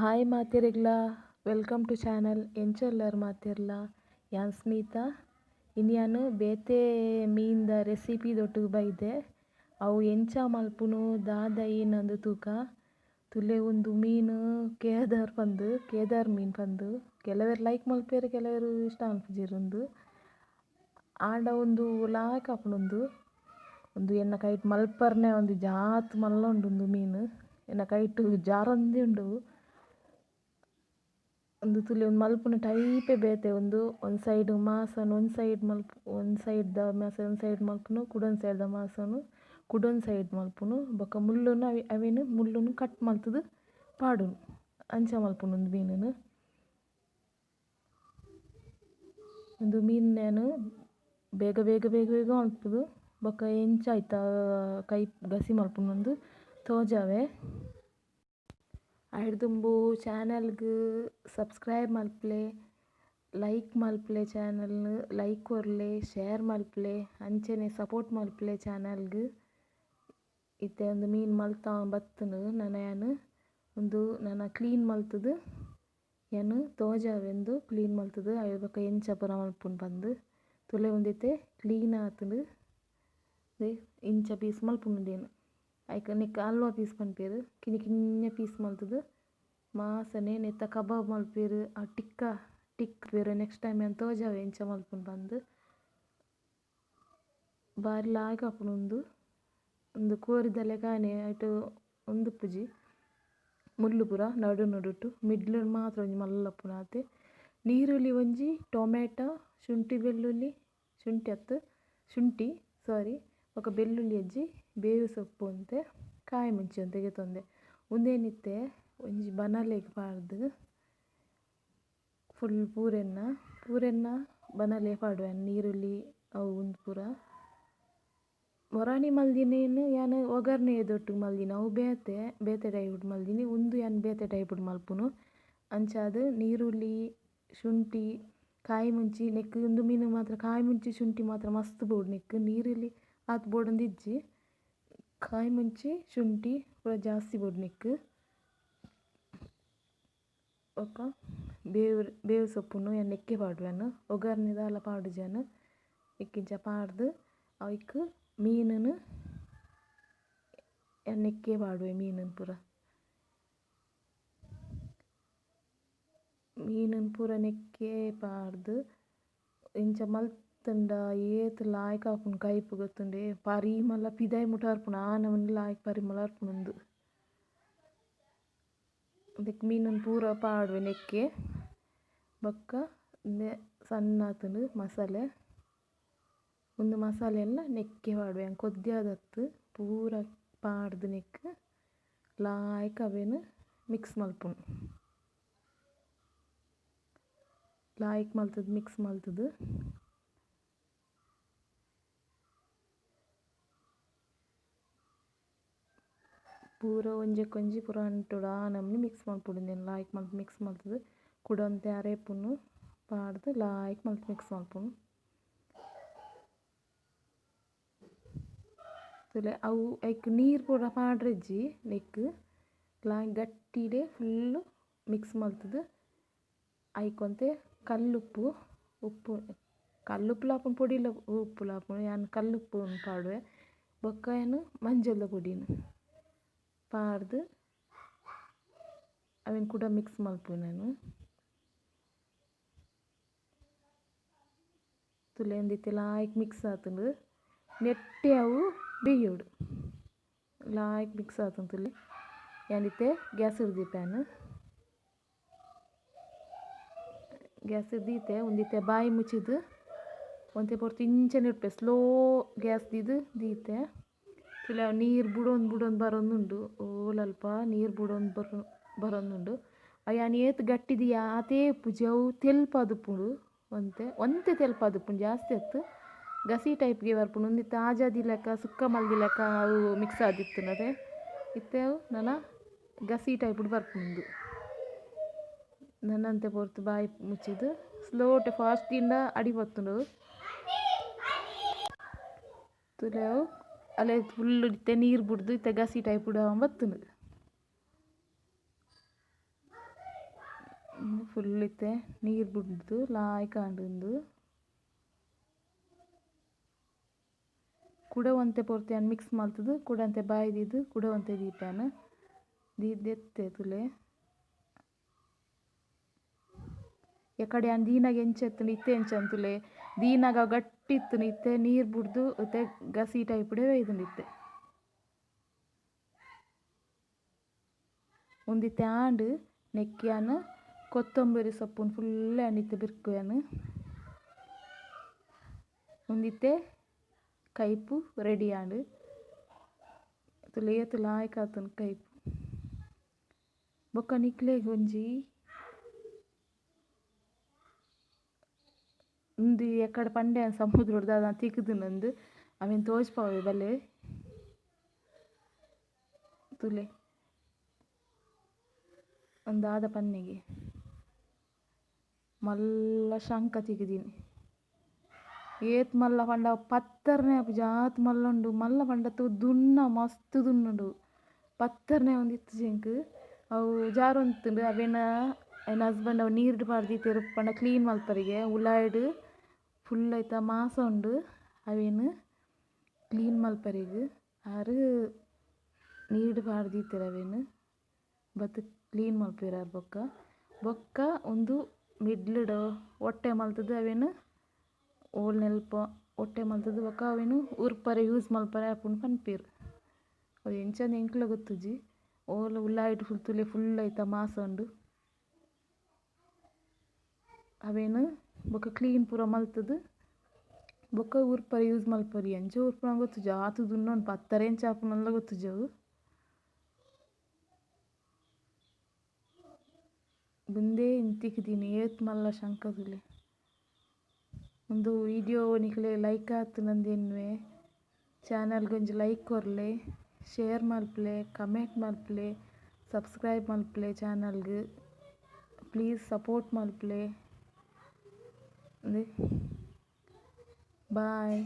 Hi ಮಾತೆರೆಗ್ಲ, welcome to channel. ಎಂಚೊಲ್ಲರ್ ಮಾತೆರ್ಲ? ಯಾನ್ ಸ್ಮಿತಾ. ಇನಿ ಯಾನ್ ಬೇತೆ ಮೀನ್ದ ರೆಸಿಪಿ ದೊಟ್ಟುಗು ಬೈದೆ. ಅವು ಎಂಚ ಮಲ್ಪುನು ದಾದ ಏನಂದು ತೂಕ. ತುಲೆ ಉಂದು ಮೀನು ಕೇದಾರ್ ಪಂದು, ಕೇದಾರ್ ಮೀನ್ ಪಂದು. ಕೆಲವೆರ್ ಲೈಕ್ ಮಲ್ಪೆರ್, ಕೆಲವೆರ್ ಇಷ್ಟ ಮಲ್ಪುಜೆರ್ ಉಂದು. ಆಂಡ ಉಂದು ಲಾಯ್ಕ್ ಆಪುಂಡು. ಉಂದು ಉಂದು ಎನ್ನ ಕೈಟ್ ಮಲ್ಪರ್ನೆ ಒಂದು ಜಾತ್ ಮಲ್ಲ ಉಂಡು. ಉಂದು ಮೀನು ಎನ್ನ ಕೈಟ್ ಜಾರೊಂದೇ ಉಂಡು. ಉಂದು ತುಲೆ ಉಂದು ಮಲ್ಪುನ ಟೈಪೇ ಬೇತೆ. ಉಂದು ಒಂಜಿ ಸೈಡ್ ಮಾಸನ್ ಒಂಜಿ ಸೈಡ್ ಮಲ್ಪು, ಒಂಜಿ ಸೈಡ್ ದ ಮಾಸ ಒಂಜಿ ಸೈಡ್ ಮಲ್ಪುನು, ಕುಡೊಂಜಿ ಸೈಡ್ ದ ಮಾಸನ್ ಕುಡೊಂಜಿ ಸೈಡ್ ಮಲ್ಪುನು. ಬೊಕ ಮುಳ್ಳುನು ಅವೆನ್ ಮುಳ್ಳುನು ಕಟ್ ಮಲ್ತುದು ಪಾಡುನು. ಅಂಚ ಮಲ್ಪುನು ಉಂದು ಮೀನುನು. ಉಂದು ಮೀನ್ ಯಾನ್ ಬೇಗ ಬೇಗ ಬೇಗ ಬೇಗ ಮಲ್ಪುದು. ಬೊಕ ಎಂಚ ಐತ ಕೈ ಗಸಿ ಮಲ್ಪುನು ತೋಜಾವೆ. ಐಡ್ದುಂಬು ಚಾನಲ್ಗ್ ಸಬ್ಸ್ಕ್ರೈಬ್ ಮಲ್ಪುಲೆ, ಲೈಕ್ ಮಲ್ಪುಲೆ, ಚಾನಲ್ನ್ ಲೈಕ್ ಕೊರ್ಲೆ, ಶೇರ್ ಮಲ್ಪುಲೆ, ಅಂಚನೆ ಸಪೋರ್ಟ್ ಮಲ್ಪುಲೆ ಚಾನಲ್ಗ್. ಇತ್ತೆ ಉಂದು ಮೀನ್ ಮಲ್ತ ಬತ್ತುಂಡು. ನನ ಯಾನ್ ಉಂದು ನನ ಕ್ಲೀನ್ ಮಲ್ತುದು ಯಾನ್ ತೋಜಾವೆ. ಉಂದು ಕ್ಲೀನ್ ಮಲ್ತುದು ಐಡ್ ಬೊಕ ಎಂಚ ಪೂರ ಮಲ್ಪುನು ಪಂದ್. ತುಲೆ ಉಂದಿತ್ತೆ ಕ್ಲೀನ್ ಆತುಂಡು. ಇಂಚ ಪೀಸ್ ಮಲ್ಪುನು ಉಂದೆನ್. ಐಕ್ ನೆಕ್ಕ್ ಅಲ್ವ ಪೀಸ್ ಪನ್ಪೆರ್. ಕಿನ್ನಿ ಕಿನ್ಯ ಪೀಸ್ ಮಲ್ತುದು ಮಾಸನೆ ನೆತ್ತ ಕಬಾಬ್ ಮಲ್ಪೆರ್, ಆ ಟಿಕ್ಕ ಟಿಕ್ ಪೇರ್. ನೆಕ್ಸ್ಟ್ ಟೈಮ್ ಯಾನ್ ತೋಜಾವೆ ಎಂಚ ಮಲ್ಪುನು ಪಂದ್. ಬಾರಿ ಲಾಯ್ಕ್ ಆಪುಂಡು ಉಂದು. ಉಂದು ಕೋರಿದ ಲೆಕಾನೆ ಐಟ್ ಉಂದುಪ್ಪುಜಿ ಮುಳ್ಳು ಪೂರ ನಡು ನಡುಟು ಮಿಡ್ಲ್ ಮಾತ್ರ ಒಂಜಿ ಮಲ್ಲ ಉಪ್ಪುನು ಆತೆ. ನೀರುಳ್ಳಿ ಒಂಜಿ, ಟೊಮೆಟೊ, ಶುಂಠಿ ಬೆಳ್ಳುಳ್ಳಿ, ಶುಂಠಿ ಅತ್ತ್ ಶುಂಠಿ ಸಾರಿ, ಬೊಕ ಬೆಳ್ಳುಳ್ಳಿ ಅಜ್ಜಿ, ಬೇವು ಸೊಪ್ಪು ಒಂತೆ, ಕಾಯಿ ಮುಂಚಿ ಒಂತೆ ಗೆತೊಂದೆ. ಉಂದೇನಿತ್ತೆ ಒಂಜಿ ಬನಲೆಗ್ ಪಾಡ್ದು ಫುಲ್ ಪೂರೆನ್ನ ಪೂರೆನ್ನ ಬನಲೆ ಪಾಡುವೆ ನೀರುಳ್ಳಿ ಅವು ಉಂದು ಪೂರ. ಮೊರಾನಿ ಮಲ್ದಿನೇನು ಯಾನ್ ಒಗ್ಗರಣೆ ದೊಟ್ಟುಗು ಮಲ್ದಿನ, ಅವು ಬೇತೆ ಬೇತೆ ಟೈಪ್ ಮಲ್ದಿನಿ. ಉಂದು ಯಾನ್ ಬೇತೆ ಟೈಪ್ ಮಲ್ಪುನು. ಅಂಚಾದ್ ನೀರುಳ್ಳಿ, ಶುಂಠಿ, ಕಾಯಿ ಮುಂಚಿ ನೆಕ್ಕ್ ಉಂದು ಮೀನು ಮಾತ್ರ ಕಾಯಿ ಮುಂಚಿ ಶುಂಠಿ ಮಾತ್ರ ಮಸ್ತ್ ಬೋಡು ನೆಕ್ಕ್. ನೀರುಳ್ಳಿ ಆತ್ ಬೋಡೊಂದು ಇಜ್ಜಿ. ಕಾಯಿ ಮುಂಚಿ ಶುಂಠಿ ಪೂರ ಜಾಸ್ತಿ ಬೋಡು ನೆಕ್ಕ್. ಬೊಕ್ಕ ಬೇವು ಬೇವು ಸೊಪ್ಪುನು ಯಾನ್ ನೆಕ್ಕೆ ಪಾಡುವೆನ್, ಒಗ್ಗರಣೆ ದಾಲ ಪಾಡುಜೆನ್. ನೆಕ್ಕಿಂಚ ಪಾಡ್ದು ಐಕ್ ಮೀನುನು ಯಾನ್ ನೆಕ್ಕೆ ಪಾಡುವೆ. ಮೀನುನು ಪೂರ ಮೀನುನು ಪೂರ ನೆಕ್ಕೆ ಪಾಡ್ದು ಇಂಚ ಮಲ್ತುಂಡ ಏತ್ ಲಾಯ್ಕ್ ಆಪುಂಡು ಕೈಪು ಗೊತ್ತುಂಡೆ. ಪರಿಮಳ ಪಿದಾಯಿ ಮುಟ ಬರ್ಪುಂಡು, ಆ ನಮೂನಿ ಲಾಯ್ಕ್ ಪರಿಮಳ ಬರ್ಪುಂಡು ಉಂದು. ಅದಕ್ಕೆ ಮೀನುನು ಪೂರ ಪಾಡುವೆ ನೆಕ್ಕೆ. ಬೊಕ್ಕ ಉಂದೆ ಸಣ್ಣ ಆತುಂಡು ಮಸಾಲೆ. ಉಂದು ಮಸಾಲೆ ಎಲ್ಲ ನೆಕ್ಕೆ ಪಾಡುವೆ ಯಾನ್, ಕೊದ್ಯಾದತ್ತು ಪೂರ ಪಾಡ್ದು ನೆಕ್ ಲಾಯ್ಕ್ ಅವೆನ್ ಮಿಕ್ಸ್ ಮಲ್ಪುನು. ಲಾಯ್ಕ್ ಮಲ್ತುದು ಮಿಕ್ಸ್ ಮಲ್ತುದು ಪೂರ ಒಂಜೆಕೊಂಜಿ ಪೂರ ಅಂಟೊಡು ಆ ನಮೂನಿ ಮಿಕ್ಸ್ ಮಲ್ಪೊಡು. ಉಂದೆನ್ ಲಾಯ್ಕ್ ಮಲ್ತ್ ಮಿಕ್ಸ್ ಮಲ್ತುದು ಕುಡ ಒಂತೆ ಅರೇಪುನು ಪಾಡ್ದು ಲಾಯ್ಕ್ ಮಲ್ತ್ ಮಿಕ್ಸ್ ಮಲ್ಪುನು. ತೂಲೆ ಅವು ಐಕ್ ನೀರು ಪೂರ ಪಾಡ್ರೆಜ್ಜಿ. ನೆಕ್ಕ್ ಲಾಯ್ಕ್ ಗಟ್ಟಿಡೆ ಫುಲ್ಲು ಮಿಕ್ಸ್ ಮಲ್ತುದು ಐಕ್ ಒಂತೆ ಕಲ್ಲುಪ್ಪು, ಉಪ್ಪು, ಕಲ್ಲುಪ್ಪುಲ ಆಪುಂಡು, ಪೊಡಿಲ ಉಪ್ಪುಲ ಆಪುಂಡು. ಯಾನ್ ಕಲ್ಲುಪ್ಪು ಪಾಡುವೆ. ಬೊಕ್ಕ ಯಾನ್ ಮಂಜಲ್ದ ಪೊಡಿನ್ ಪಾಡ್ದು ಅವೆನ್ ಕೂಡ ಮಿಕ್ಸ್ ಮಲ್ಪುವೆ ನಾನು. ತೂಲೆ ಉಂದಿತ್ತೆ ಲಾಯ್ಕ್ ಮಿಕ್ಸ್ ಆತುಂಡು. ನೆಟ್ಟೆ ಅವು ಬೇಯೋಡು. ಲಾಯ್ಕ್ ಮಿಕ್ಸ್ ಆತುಂಡು ತೂಲೆ. ಯಾನ್ ಇತ್ತೆ ಗ್ಯಾಸ್ ದೀಪೆನ್. ಗ್ಯಾಸ್ ದೀತೆ. ಉಂದಿತ್ತೆ ಬಾಯಿ ಮುಚ್ಚಿದ್ ಒಂತೆ ಪೊರ್ತು ಇಂಚನೆ ಇಡ್ಪೆ. ಸ್ಲೋ ಗ್ಯಾಸ್ ದೀದ್ ದೀತೆ. ತೂಲೆ ನೀರು ಬುಡೊಂದು ಬುಡೊಂದು ಬರೊಂದುಂಡು. ಓಲಲ್ಪ ನೀರು ಬುಡೊಂದು ಬರೊಂದುಂಡು. ಯಾನ್ ಏತ್ ಗಟ್ಟಿ ದೀಯ ಆತೇ ಇಪ್ಪುಜಿ. ಅವು ತೆಲ್ಪಾದುಪ್ಪುಂಡು. ಒಂತೆ ಒಂತೆ ತೆಲ್ಪಾದುಪ್ಪುಂಡು, ಜಾಸ್ತಿ ಅತ್ತು. ಗಸಿ ಟೈಪ್ಗೆ ಬರ್ಪುಂಡು. ಉಂದಿತ್ತೆ ಆಜಾದಿ ಲೆಕ್ಕ ಸುಕ್ಕ ಮಲ್ದಿ ಲೆಕ್ಕ ಅವು ಮಿಕ್ಸ್ ಆದಿತ್ತುಂಡು. ಇತ್ತೆ ಅವು ನನ ಗಸಿ ಟೈಪ್ಡ್ ಬರ್ಪುಂಡು. ನನ್ನಂತೆ ಪೊರ್ತು ಬಾಯಿ ಮುಚ್ಚಿದ್ ಸ್ಲೋಟೆ ಫಾಸ್ಟ್ ದಿಂಡ ಅಡಿ ಪತ್ತುಂಡು. ತೂಲೆ ಅವು ಅಲೆ ಫುಲ್ ಇತ್ತೆ ನೀರು ಬುಡ್ದು ಇತ್ತೆ ಗಸಿ ಟೈಪ್ ಬತ್ತುಂಡು. ಫುಲ್ ಇತ್ತೆ ನೀರು ಬುಡ್ದು ಲಾಯ್ಕ್ ಆಂಡ್ ಉಂದು. ಕುಡ ಒಂತೆ ಪೊರ್ತು ಯಾನ್ ಮಿಕ್ಸ್ ಮಲ್ತುದು ಕುಡ ಒಂತೆ ಬಾಯಿ ದೀದ್ ಕುಡ ಒಂತೆ ದೀಪೆನ್ ದೀದ್ ದೆತ್ತೆ ತೂಲೆ. ಎಕಡೆ ಯಾನ್ ದೀನಾಗ ಎಂಚ ಇತ್ತುಂಡು ಇತ್ತೆ ಎಂಚ ಅಂತುಲೆ ದೀನಾಗ ಗಟ್ಟಿ ಇತ್ತುಂಡು ಇತ್ತೆ ನೀರು ಬುಡ್ದು ಇತ್ತೆ ಗಸಿ ಟೈಪುಡೆ ಬೈದುಂಡು ಇತ್ತೆ. ಉಂದಿತ್ತೆ ಆಂಡ್ ನೆಕ್ಕ್ ಯಾನ್ ಕೊತ್ತಂಬರಿ ಸೊಪ್ಪುನು ಫುಲ್ ಯಾನ್ ಇತ್ತೆ ಬಿರ್ಕುವೆನ್. ಉಂದಿತ್ತೆ ಕೈಪು ರೆಡಿ ಆಂಡ್. ತೂಲೆ ಏತ್ ಲಾಯ್ಕ್ ಆತುಂಡು ಕೈಪು. ಬೊಕ್ಕ ನಿಕ್ಲೆಗ್ ಒಂಜಿ ಉಂದು ಎಕಡೆ ಪಂಡೆ ಸಮುದ್ರಡ್ ದಾದ ತಿಕ್ಕುದುಂಡು ಅವೆನ್ ತೋಜ್ಪಾವೆ ಬಲೆ. ತೂಲೆ ಉಂದು ದಾದ ಪನ್ನೆಗೆ ಮಲ್ಲ ಶಂಖ ತಿಕ್ಕಿದೀನಿ. ಏತ್ ಮಲ್ಲ ಪಂಡ ಪತ್ತರ್ನೆ ಆಪುಜಿ ಆತ್ ಮಲ್ಲ ಉಂಡು. ಮಲ್ಲ ಪಂಡ ದುನ್ನ ಮಸ್ತ್ ದುನ್ನುಂಡು. ಪತ್ತರ್ನೆ ಒಂದಿತ್ತಿಜಿ ಎಂಕ್ ಅವು ಜಾರೊಂದಿತ್ತುಂಡು ಅವೆನ ಎನ್ನ ಹಸ್ಬೆಂಡ್ ಅವು ನೀರ್ಡ್ ಪಾಡ್ದಿತ್ತೆರ್ ಪಂಡ ಕ್ಲೀನ್ ಮಲ್ಪರಿಗೆ ಉಲಾಯಿಡ್ ಫುಲ್ ಐತ ಮಾಸ ಉಂಡು ಅವೆನ್ ಕ್ಲೀನ್ ಮಲ್ಪರೆಗ್ ಆರ್ ನೀರ್ಡ್ ಪಾಡ್ದಿತ್ತೆರ್ ಅವೆನ್ ಬತ್ತ್ ಕ್ಲೀನ್ ಮಲ್ಪುವೆರ್ ಆರ್ ಬೊಕ್ಕ ಬೊಕ್ಕ ಉಂದು ಮಿಡ್ಲ್ಡ್ ಒಟ್ಟೆ ಮಲ್ತುದು ಅವೆನ್ ಓಲ್ ನೆಲ್ಪ ಒಟ್ಟೆ ಮಲ್ತುದು ಬೊಕ್ಕ ಅವೆನ್ ಉರ್ಪರೆ ಯೂಸ್ ಮಲ್ಪರೆ ಆಪುಂಡು ಪನ್ಪೆರ್. ಅವು ಎಂಚಂದ್ ಎಂಕ್ಲ ಗೊತ್ತುಜಿ. ಓಲು ಉಲಾಯಿಡ್ ಫುಲ್ ತೂಲೆ ಫುಲ್ ಐತ ಮಾಸ ಉಂಡು. ಅವೆನ್ ಬೊಕ್ಕ ಕ್ಲೀನ್ ಪೂರ ಮಲ್ತುದು ಬೊಕ್ಕ ಉರ್ಪರೆ ಯೂಸ್ ಮಲ್ಪೊಲಿ. ಎಂಚ ಉರ್ಪುನ ಗೊತ್ತುಜಿ ಆತ್ ದುನ್ನ ಉಂಡು ಪತ್ತರೆ ಎಂಚ ಆಪುನಂದ್ಲ ಗೊತ್ತುಜಿ ಅವು. ಉಂದೇ ತಿಕ್ದಿನಿ ಏತ್ ಮಲ್ಲ ಶಂಖ ತೂಲೆ. ಉಂದು ವಿಡಿಯೋ ನಿಕ್ಲೆ ಲೈಕ್ ಆತುಂಡು ಎನ್ನುವೆ. ಚಾನಲ್ ಗ್ ಒಂಜಿ ಲೈಕ್ ಕೊರ್ಲೆ, ಶೇರ್ ಮಲ್ಪುಲೆ, ಕಮೆಂಟ್ ಮಲ್ಪುಲೆ, ಸಬ್ಸ್ಕ್ರೈಬ್ ಮಲ್ಪುಲೆ ಚಾನಲ್ ಗ್. ಪ್ಲೀಸ್ ಸಪೋರ್ಟ್ ಮಲ್ಪುಲೆ. ಬಾಯ್.